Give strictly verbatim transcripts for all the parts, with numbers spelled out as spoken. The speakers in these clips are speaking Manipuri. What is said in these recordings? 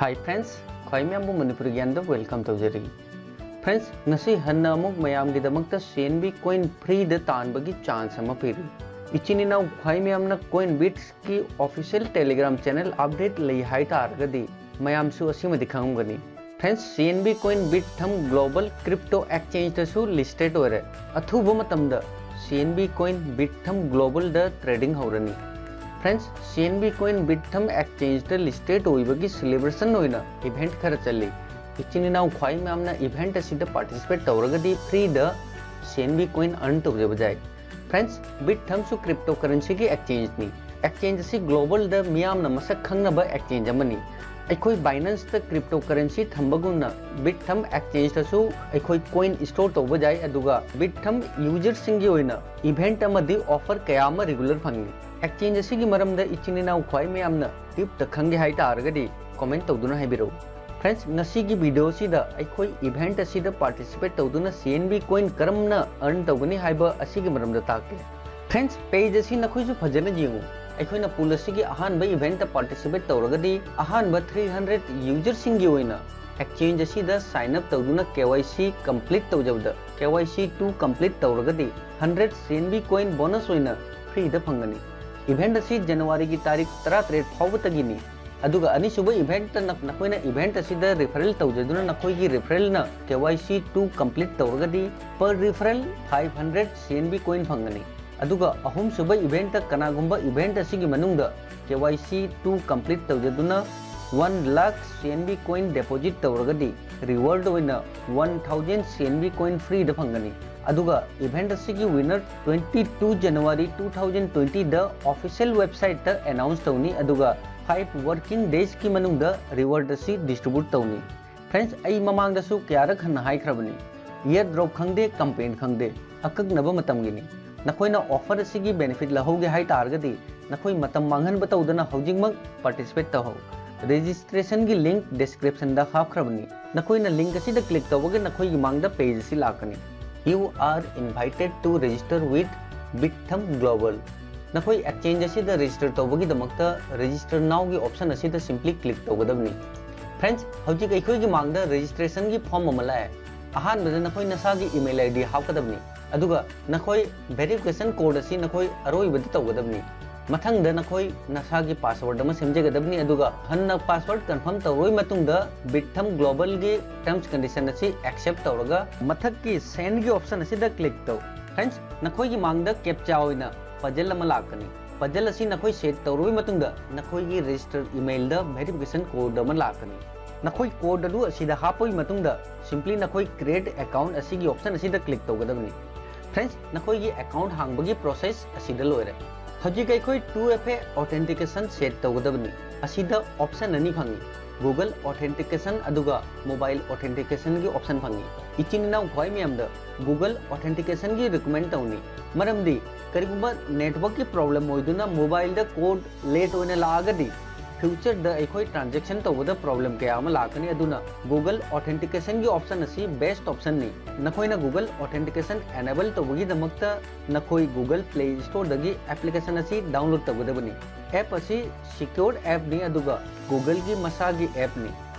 Hi friends, ꯈ꯭ꯋꯥꯏ ꯃꯌꯥꯝꯕꯨ ꯃꯅꯤꯄꯨꯔꯤ ꯒ꯭ꯌꯥꯟꯗ welcome ꯇꯧꯖꯔꯤ꯫ Friends, ꯉꯁꯤ ꯍꯟꯅ ꯑꯃꯨꯛ ꯃꯌꯥꯝꯒꯤꯗꯃꯛꯇ C N B coin free ꯗ ꯇꯥꯟꯕꯒꯤ chance ꯑꯃ ꯄꯤꯔꯤ꯫ ꯏꯆꯤꯟ ꯏꯅꯥꯎ ꯈ꯭ꯋꯥꯏ ꯃꯌꯥꯝꯅ CoinBits ꯀꯤ official Telegram channel update ꯂꯩ ꯍꯥꯏ ꯇꯥꯔꯒꯗꯤ ꯃꯌꯥꯝꯁꯨ ꯑꯁꯤꯃꯗꯤ ꯈꯪꯉꯝꯒꯅꯤ꯫ Friends, C N B coin Bithumb Global crypto exchange ꯇꯁꯨ listed ꯑꯣꯏꯔꯦ꯫ ꯑꯊꯨꯕ ꯃꯇꯝꯗ C N B coin Bithumb Global ꯗ trading ꯍꯧꯔꯅꯤ꯫ Friends, C N B coin Bithumb exchange ꯇ listed ꯑꯣꯏꯕꯒꯤ celebration ꯑꯣꯏꯅ event ꯈꯔ ꯆꯠꯂꯤ꯫ ꯏꯆꯤꯟ ꯏꯅꯥꯎ ꯈ꯭ꯋꯥꯏ ꯃꯌꯥꯝꯅ event ꯑꯁꯤꯗ participate ꯇꯧꯔꯒꯗꯤ free ꯗ C N B coin earn ꯇꯧꯖꯕ ꯌꯥꯏ꯫ Friends, Bithumb ꯁꯨ cryptocurrency ꯒꯤ exchange ꯅꯤ꯫ Exchange ꯑꯁꯤ global ꯗ ꯃꯤꯌꯥꯝꯅ ꯃꯁꯛ ꯈꯪꯅꯕ exchange ꯑꯃꯅꯤ꯫ ꯑꯩꯈꯣꯏ Binance ꯇ cryptocurrency ꯊꯝꯕꯒꯨꯝꯅ Bithumb exchange ꯇꯁꯨ ꯑꯩꯈꯣꯏ coin store ꯇꯧꯕ ꯌꯥꯏ, ꯑꯗꯨꯒ Bithumb user ꯁꯤꯡꯒꯤ ꯑꯣꯏꯅ event ꯑꯃꯗꯤ offer ꯀꯌꯥ ꯑꯃ regular ꯐꯪꯏ꯫ Exchange ꯑꯁꯤꯒꯤ ꯃꯔꯝꯗ ꯏꯆꯤꯟ ꯏꯅꯥꯎ ꯈ꯭ꯋꯥꯏ ꯃꯌꯥꯝꯅ deep ꯇ ꯈꯪꯒꯦ ꯍꯥꯏ ꯇꯥꯔꯒꯗꯤ comment ꯇꯧꯗꯨꯅ ꯍꯥꯏꯕꯤꯔꯛꯎ꯫ Friends, ꯉꯁꯤꯒꯤ video ꯑꯁꯤꯗ ꯑꯩꯈꯣꯏ event ꯑꯁꯤꯗ participate ꯇꯧꯗꯨꯅ C N B coin ꯀꯔꯝꯅ earn ꯇꯧꯒꯅꯤ ꯍꯥꯏꯕ ꯑꯁꯤꯒꯤ ꯃꯔꯝꯗ ꯇꯥꯛꯀꯦ꯫ Friends, page ꯑꯁꯤ ꯅꯈꯣꯏꯁꯨ ꯐꯖꯅ ꯌꯦꯡꯉꯨ꯫ ꯑꯩꯈꯣꯏꯅ pool ꯑꯁꯤꯒꯤ ꯑꯍꯥꯟꯕ event ꯇ participate ꯇꯧꯔꯒꯗꯤ ꯑꯍꯥꯟꯕ three hundred user ꯁꯤꯡꯒꯤ ꯑꯣꯏꯅ exchange ꯑꯁꯤꯗ sign up ꯇꯧꯗꯨꯅ K Y C complete ꯇꯧꯖꯕꯗ, K Y C two complete ꯇꯧꯔꯒꯗꯤ hundred C N B coin bonus ꯑꯣꯏꯅ free ꯗ ꯐꯪꯒꯅꯤ꯫ Event ꯑꯁꯤ January ꯒꯤ ꯇꯥꯔꯤꯛ ꯇꯔꯥꯇꯔꯦꯠ ꯐꯥꯎꯕꯇꯒꯤꯅꯤ꯫ ꯑꯗꯨꯒ ꯑꯅꯤꯁꯨꯕ event ꯇ ꯅ-, ꯅꯈꯣꯏꯅ event ꯑꯁꯤꯗ referral ꯇꯧꯖꯗꯨꯅ ꯅꯈꯣꯏꯒꯤ referral ꯅ K Y C two complete ꯇꯧꯔꯒꯗꯤ per referral five hundred C N B coin ꯐꯪꯒꯅꯤ꯫ ꯑꯗꯨꯒ ꯑꯍꯨꯝꯁꯨꯕ event ꯇ ꯀꯅꯥꯒꯨꯝꯕ event ꯑꯁꯤꯒꯤ ꯃꯅꯨꯡꯗ K Y C two complete ꯇꯧꯖꯗꯨꯅ one lakh C N B coin deposit ꯇꯧꯔꯒꯗꯤ reward ꯑꯣꯏꯅ one thousand C N B coin free ꯗ ꯐꯪꯒꯅꯤ꯫ ꯑꯗꯨꯒ event ꯑꯁꯤꯒꯤ winner twenty two January two thousand twenty ꯗ official website ꯇ announce ꯇꯧꯅꯤ, ꯑꯗꯨꯒ five working days ꯀꯤ ꯃꯅꯨꯡꯗ reward ꯑꯁꯤ distribute ꯇꯧꯅꯤ꯫ Friends, ꯑꯩ ꯃꯃꯥꯡꯗꯁꯨ ꯀꯌꯥꯔꯛ ꯍꯟꯅ ꯍꯥꯏꯈ꯭ꯔꯕꯅꯤ, airdrop ꯈꯪꯗꯦ, campaign ꯈꯪꯗꯦ, ꯑꯀꯛꯅꯕ ꯃꯇꯝꯒꯤꯅꯤ꯫ ꯅꯈꯣꯏꯅ offer ꯑꯁꯤꯒꯤ benefit ꯂꯧꯍꯧꯒꯦ ꯍꯥꯏ ꯇꯥꯔꯒꯗꯤ ꯅꯈꯣꯏ ꯃꯇꯝ ꯃꯥꯡꯍꯟꯕ ꯇꯧꯗꯅ ꯍꯧꯖꯤꯛꯃꯛ participate ꯇꯧꯍꯧ꯫ Registration ꯒꯤ link description ꯗ ꯍꯥꯞꯈ꯭ꯔꯕꯅꯤ꯫ ꯅꯈꯣꯏꯅ link ꯑꯁꯤꯗ click ꯇꯧꯕꯒ ꯅꯈꯣꯏꯒꯤ ꯃꯥꯡꯗ page ꯑꯁꯤ ꯂꯥꯛꯀꯅꯤ꯫ You are invited to register with Bithumb Global. ꯅꯈꯣꯏ exchange ꯑꯁꯤꯗ register ꯇꯧꯕꯒꯤꯗꯃꯛꯇ register now ꯒꯤ option ꯑꯁꯤꯗ simply click ꯇꯧꯒꯗꯕꯅꯤ꯫ Friends, ꯍꯧꯖꯤꯛ ꯑꯩꯈꯣꯏꯒꯤ ꯃꯥꯡꯗ registration ꯒꯤ form ꯑꯃ ꯂꯥꯛꯑꯦ꯫ ꯑꯍꯥꯟꯕꯗ ꯅꯈꯣꯏ ꯅꯁꯥꯒꯤ email ID ꯍꯥꯞꯀꯗꯕꯅꯤ, ꯑꯗꯨꯒ ꯅꯈꯣꯏ verification code ꯑꯁꯤ ꯅꯈꯣꯏ ꯑꯔꯣꯏꯕꯗ ꯇꯧꯒꯗꯕꯅꯤ꯫ ꯃꯊꯪꯗ ꯅꯈꯣꯏ ꯅꯁꯥꯒꯤ password ꯑꯃ ꯁꯦꯝꯖꯒꯗꯕꯅꯤ, ꯑꯗꯨꯒ ꯍꯟꯅ password confirm ꯇꯧꯔꯣꯏ ꯃꯇꯨꯡꯗ Bitham Global ꯒꯤ terms condition ꯑꯁꯤ accept ꯇꯧꯔꯒ ꯃꯊꯛꯀꯤ send ꯒꯤ option ꯑꯁꯤꯗ click ꯇꯧ꯫ Friends, ꯅꯈꯣꯏꯒꯤ ꯃꯥꯡꯗ captcha ꯑꯣꯏꯅ puzzle ꯑꯃ ꯂꯥꯛꯀꯅꯤ꯫ Puzzle ꯑꯁꯤ ꯅꯈꯣꯏ set ꯇꯧꯔꯕ ꯃꯇꯨꯡꯗ ꯅꯈꯣꯏꯒꯤ register email ꯗ verification code ꯑꯃ ꯂꯥꯛꯀꯅꯤ꯫ ꯅꯈꯣꯏ code ꯑꯗꯨ ꯑꯁꯤꯗ ꯍꯥꯞꯄꯒꯤ ꯃꯇꯨꯡꯗ simply ꯅꯈꯣꯏ create account ꯑꯁꯤꯒꯤ option ꯑꯁꯤꯗ click ꯇꯧꯒꯗꯕꯅꯤ꯫ Friends, ꯅꯈꯣꯏꯒꯤ account ꯍꯥꯡꯕꯒꯤ process ꯑꯁꯤꯗ ꯂꯣꯏꯔꯦ꯫ ꯍꯧꯖꯤꯛ ꯑꯩꯈꯣꯏ two F A authentication set ꯇꯧꯒꯗꯕꯅꯤ꯫ ꯑꯁꯤꯗ option ꯑꯅꯤ ꯐꯪꯏ, Google Authentication ꯑꯗꯨꯒ Mobile Authentication ꯒꯤ option ꯐꯪꯏ꯫ ꯏꯆꯤꯟ ꯏꯅꯥꯎ ꯈ꯭ꯋꯥꯏ ꯃꯌꯥꯝꯗ Google Authentication ꯒꯤ recommend ꯇꯧꯅꯤ, ꯃꯔꯝꯗꯤ ꯀꯔꯤꯒꯨꯝꯕ network ꯀꯤ problem ꯑꯣꯏꯗꯨꯅ mobile ꯗ code late ꯑꯣꯏꯅ ꯂꯥꯛꯑꯒꯗꯤ future ꯗ ꯑꯩꯈꯣꯏ transaction ꯇꯧꯕꯗ problem ꯀꯌꯥ ꯑꯃ ꯂꯥꯛꯀꯅꯤ꯫ ꯑꯗꯨꯅ Google Authentication ꯒꯤ option ꯑꯁꯤ best option ꯅꯤ꯫ ꯅꯈꯣꯏꯅ Google Authentication enable ꯇꯧꯕꯒꯤꯗꯃꯛꯇ ꯅꯈꯣꯏ Google Play Store ꯗꯒꯤ application ꯑꯁꯤ download ꯇꯧꯒꯗꯕꯅꯤ꯫ App ꯑꯁꯤ secure app ꯅꯤ, ꯑꯗꯨꯒ Google ꯒꯤ ꯃꯁꯥꯒꯤ app ꯅꯤ꯫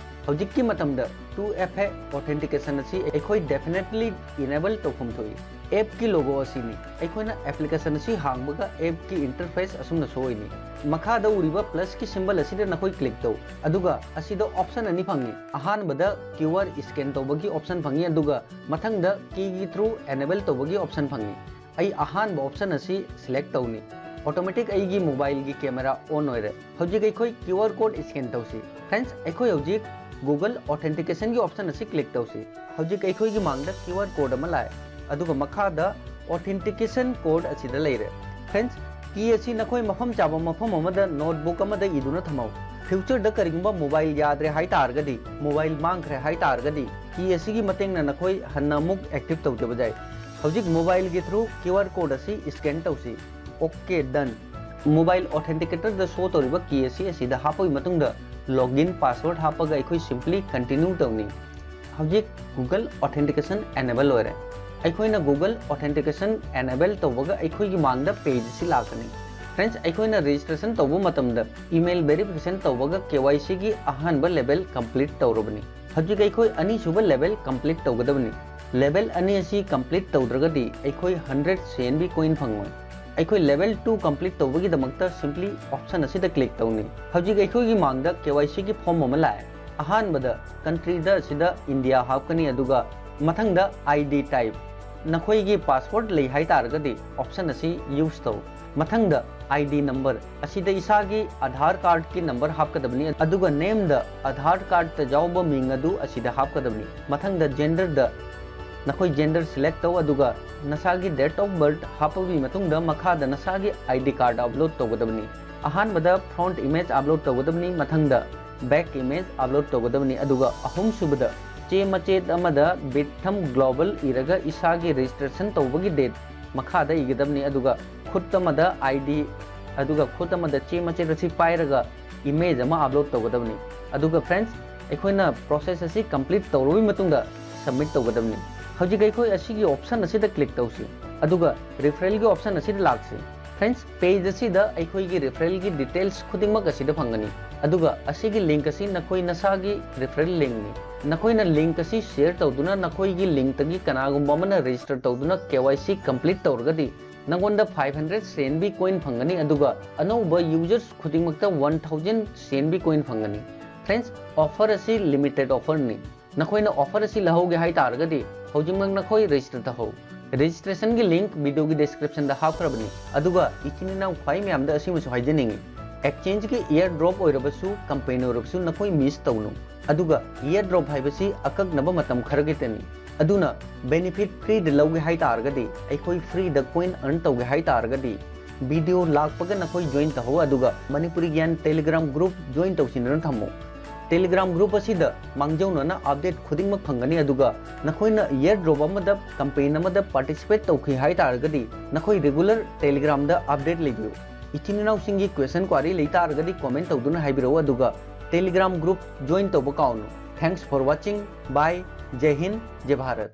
ꯍꯧꯖꯤꯛꯀꯤ ꯃꯇꯝꯗ two F A authentication ꯑꯁꯤ ꯑꯩꯈꯣꯏ definitely enable ꯇꯧꯐꯝ ꯊꯣꯛꯏ꯫ App ꯀꯤ logo ꯑꯁꯤꯅꯤ꯫ ꯑꯩꯈꯣꯏꯅ application ꯑꯁꯤ ꯍꯥꯡꯕꯒ app ꯀꯤ interface ꯑꯁꯨꯝꯅ show ꯑꯣꯏꯅꯤ꯫ ꯃꯈꯥꯗ ꯎꯔꯤꯕ plus ꯀꯤ symbol ꯑꯁꯤꯗ ꯅꯈꯣꯏ click ꯇꯧ, ꯑꯗꯨꯒ ꯑꯁꯤꯗ option ꯑꯅꯤ ꯐꯪꯏ꯫ ꯑꯍꯥꯟꯕꯗ QR scan ꯇꯧꯕꯒꯤ option ꯐꯪꯏ, ꯑꯗꯨꯒ ꯃꯊꯪꯗ key ꯒꯤ through enable ꯇꯧꯕꯒꯤ option ꯐꯪꯏ꯫ ꯑꯩ ꯑꯍꯥꯟꯕ option ꯑꯁꯤ select ꯇꯧꯅꯤ꯫ Automatic ꯑꯩꯒꯤ mobile ꯒꯤ camera on ꯑꯣꯏꯔꯦ꯫ ꯍꯧꯖꯤꯛ ꯑꯩꯈꯣꯏ QR code scan ꯇꯧꯁꯤ꯫ Friends, ꯑꯩꯈꯣꯏ ꯍꯧꯖꯤꯛ Google Authentication ꯒꯤ option ꯑꯁꯤ click ꯇꯧꯁꯤ꯫ ꯍꯧꯖꯤꯛ ꯑꯩꯈꯣꯏꯒꯤ ꯃꯥꯡꯗ QR code ꯑꯃ ꯂꯥꯛꯑꯦ, ꯑꯗꯨꯒ ꯃꯈꯥꯗ authentication code ꯑꯁꯤꯗ ꯂꯩꯔꯦ꯫ Friends, key ꯑꯁꯤ ꯅꯈꯣꯏ ꯃꯐꯝ ꯆꯥꯕ ꯃꯐꯝ ꯑꯃꯗ notebook ꯑꯃꯗ ꯏꯗꯨꯅ ꯊꯝꯍꯧ꯫ Future ꯗ ꯀꯔꯤꯒꯨꯝꯕ mobile ꯌꯥꯗ꯭ꯔꯦ ꯍꯥꯏ ꯇꯥꯔꯒꯗꯤ, mobile ꯃꯥꯡꯈ꯭ꯔꯦ ꯍꯥꯏ ꯇꯥꯔꯒꯗꯤ, key ꯑꯁꯤꯒꯤ ꯃꯇꯦꯡꯅ ꯅꯈꯣꯏ ꯍꯟꯅ ꯑꯃꯨꯛ active ꯇꯧꯖꯕ ꯌꯥꯏ꯫ ꯍꯧꯖꯤꯛ mobile ꯒꯤ through QR code ꯑꯁꯤ scan ꯇꯧꯁꯤ꯫ OK, done꯫ Mobile Authenticator ꯗ show ꯇꯧꯔꯤꯕ key ꯑꯁꯤ ꯑꯁꯤꯗ ꯍꯥꯞꯄꯒꯤ ꯃꯇꯨꯡꯗ login password ꯍꯥꯞꯄꯒ ꯑꯩꯈꯣꯏ simply continue ꯇꯧꯅꯤ꯫ ꯍꯧꯖꯤꯛ Google Authentication enable ꯑꯣꯏꯔꯦ꯫ ꯑꯩꯈꯣꯏꯅ Google Authentication enable ꯇꯧꯕꯒ ꯑꯩꯈꯣꯏꯒꯤ ꯃꯥꯡꯗ page ꯑꯁꯤ ꯂꯥꯛꯀꯅꯤ꯫ Friends, ꯑꯩꯈꯣꯏꯅ registration ꯇꯧꯕ ꯃꯇꯝꯗ email verification ꯇꯧꯕꯒ KYC ꯒꯤ ꯑꯍꯥꯟꯕ level complete ꯇꯧꯔꯕꯅꯤ꯫ ꯍꯧꯖꯤꯛ ꯑꯩꯈꯣꯏ ꯑꯅꯤꯁꯨꯕ level complete ꯇꯧꯒꯗꯕꯅꯤ꯫ Level ꯑꯅꯤ ꯑꯁꯤ complete ꯇꯧꯗ꯭ꯔꯒꯗꯤ ꯑꯩꯈꯣꯏ hundred C N B coin ꯐꯪꯉꯣꯏ꯫ ꯑꯩꯈꯣꯏ level two complete ꯇꯧꯕꯒꯤꯗꯃꯛꯇ simply option ꯑꯁꯤꯗ click ꯇꯧꯅꯤ꯫ ꯍꯧꯖꯤꯛ ꯑꯩꯈꯣꯏꯒꯤ ꯃꯥꯡꯗ KYC ꯒꯤ form ꯑꯃ ꯂꯥꯛꯑꯦ꯫ ꯑꯍꯥꯟꯕꯗ country ꯗ ꯑꯁꯤꯗ India ꯍꯥꯞꯀꯅꯤ, ꯑꯗꯨꯒ ꯃꯊꯪꯗ I D type꯫ ꯅꯈꯣꯏꯒꯤ passport ꯂꯩ ꯍꯥꯏꯇꯥꯔꯒꯗꯤ option ꯑꯁꯤ use ꯇꯧ꯫ ꯃꯊꯪꯗ I D number, ꯑꯁꯤꯗ ꯏꯁꯥꯒꯤ Aadhaar card ꯀꯤ number ꯍꯥꯞꯀꯗꯕꯅꯤ, ꯑꯗꯨꯒ name ꯗ Aadhaar card ꯇ ꯌꯥꯎꯕ ꯃꯤꯡ ꯑꯗꯨ ꯑꯁꯤꯗ ꯍꯥꯞꯀꯗꯕꯅꯤ꯫ ꯃꯊꯪꯗ gender ꯗ ꯅꯈꯣꯏ gender select ꯇꯧ, ꯑꯗꯨꯒ ꯅꯁꯥꯒꯤ date of birth ꯍꯥꯞꯄꯕꯒꯤ ꯃꯇꯨꯡꯗ ꯃꯈꯥꯗ ꯅꯁꯥꯒꯤ I D card upload ꯇꯧꯒꯗꯕꯅꯤ꯫ ꯑꯍꯥꯟꯕꯗ front image upload ꯇꯧꯒꯗꯕꯅꯤ, ꯃꯊꯪꯗ back image upload ꯇꯧꯒꯗꯕꯅꯤ, ꯑꯗꯨꯒ ꯑꯍꯨꯝꯁꯨꯕꯗ ꯆꯦ ꯃꯆꯦꯠ ꯑꯃꯗ Bitham Global ꯏꯔꯒ ꯏꯁꯥꯒꯤ registration ꯇꯧꯕꯒꯤ date ꯃꯈꯥꯗ ꯏꯒꯗꯕꯅꯤ, ꯑꯗꯨꯒ ꯈꯨꯠ ꯑꯃꯗ I D, ꯑꯗꯨꯒ ꯈꯨꯠ ꯑꯃꯗ ꯆꯦ ꯃꯆꯦꯠ ꯑꯁꯤ ꯄꯥꯏꯔꯒ image ꯑꯃ upload ꯇꯧꯒꯗꯕꯅꯤ꯫ ꯑꯗꯨꯒ friends, ꯑꯩꯈꯣꯏꯅ process ꯑꯁꯤ complete ꯇꯧꯔꯕ ꯃꯇꯨꯡꯗ submit ꯇꯧꯒꯗꯕꯅꯤ꯫ ꯍꯧꯖꯤꯛ ꯑꯩꯈꯣꯏ ꯑꯁꯤꯒꯤ option ꯑꯁꯤꯗ click ꯇꯧꯁꯤ, ꯑꯗꯨꯒ referral ꯒꯤ option ꯑꯁꯤꯗ ꯂꯥꯛꯁꯤ꯫ Friends, page ꯑꯁꯤꯗ ꯑꯩꯈꯣꯏꯒꯤ referral ꯒꯤ details ꯈꯨꯗꯤꯡꯃꯛ ꯑꯁꯤꯗ ꯐꯪꯒꯅꯤ, ꯑꯗꯨꯒ ꯑꯁꯤꯒꯤ link ꯑꯁꯤ ꯅꯈꯣꯏ ꯅꯁꯥꯒꯤ referral link ꯅꯤ꯫ ꯅꯈꯣꯏꯅ link ꯑꯁꯤ share ꯇꯧꯗꯨꯅ ꯅꯈꯣꯏꯒꯤ link ꯇꯒꯤ ꯀꯅꯥꯒꯨꯝꯕ ꯑꯃꯅ register ꯇꯧꯗꯨꯅ KYC complete ꯇꯧꯔꯒꯗꯤ ꯅꯉꯣꯟꯗ five hundred C N B coin ꯐꯪꯒꯅꯤ, ꯑꯗꯨꯒ ꯑꯅꯧꯕ users ꯈꯨꯗꯤꯡꯃꯛꯇ one thousand C N B coin ꯐꯪꯒꯅꯤ꯫ Friends, offer ꯑꯁꯤ limited offer ꯅꯤ꯫ ꯅꯈꯣꯏꯅ offer ꯑꯁꯤ ꯂꯧꯍꯧꯒꯦ ꯍꯥꯏꯇꯥꯔꯒꯗꯤ ꯍꯧꯖꯤꯛꯃꯛ ꯅꯈꯣꯏ register ꯇꯧꯍꯧ꯫ Registration ꯒꯤ link video ꯒꯤ description ꯗ ꯍꯥꯞꯈ꯭ꯔꯕꯅꯤ꯫ ꯑꯗꯨꯒ ꯏꯆꯤꯟ ꯏꯅꯥꯎ ꯈ꯭ꯋꯥꯏ ꯃꯌꯥꯝꯗ ꯑꯁꯤꯃꯁꯨ ꯍꯥꯏꯖꯅꯤꯡꯉꯤ, exchange ꯒꯤ airdrop ꯑꯣꯏꯔꯕꯁꯨ, campaign ꯑꯣꯏꯔꯕꯁꯨ ꯅꯈꯣꯏ miss ꯇꯧꯅꯨ꯫ ꯑꯗꯨꯒ airdrop ꯍꯥꯏꯕꯁꯤ ꯑꯀꯛꯅꯕ ꯃꯇꯝ ꯈꯔꯒꯤꯇꯅꯤ꯫ ꯑꯗꯨꯅ benefit free ꯗ ꯂꯧꯒꯦ ꯍꯥꯏꯇꯥꯔꯒꯗꯤ, ꯑꯩꯈꯣꯏ free ꯗ coin earn ꯇꯧꯒꯦ ꯍꯥꯏꯇꯥꯔꯒꯗꯤ, video ꯂꯥꯛꯄꯒ ꯅꯈꯣꯏ join ꯇꯧꯍꯧ, ꯑꯗꯨꯒ ꯃꯅꯤꯄꯨꯔꯤ ꯒ꯭ꯌꯥꯟ Telegram group join ꯇꯧꯁꯤꯟꯗꯨꯅ ꯊꯝꯃꯨ꯫ Telegram group ꯑꯁꯤꯗ ꯃꯥꯡꯖꯧꯅꯅ update ꯈꯨꯗꯤꯡꯃꯛ ꯐꯪꯒꯅꯤ, ꯑꯗꯨꯒ ꯅꯈꯣꯏꯅ airdrop ꯑꯃꯗ, campaign ꯑꯃꯗ participate ꯇꯧꯈꯤ ꯍꯥꯏꯇꯥꯔꯒꯗꯤ ꯅꯈꯣꯏ regular Telegram ꯗ update ꯂꯩꯕꯤꯌꯨ꯫ ꯏꯆꯤꯟ ꯏꯅꯥꯎꯁꯤꯡꯒꯤ question query ꯂꯩ ꯇꯥꯔꯒꯗꯤ comment ꯇꯧꯗꯨꯅ ꯍꯥꯏꯕꯤꯔꯛꯎ, ꯑꯗꯨꯒ Telegram group join ꯇꯧꯕ ꯀꯥꯎꯅꯨ꯫ Thanks for watching. Bye. ꯖꯩ Hind, ꯖꯩ Bharat.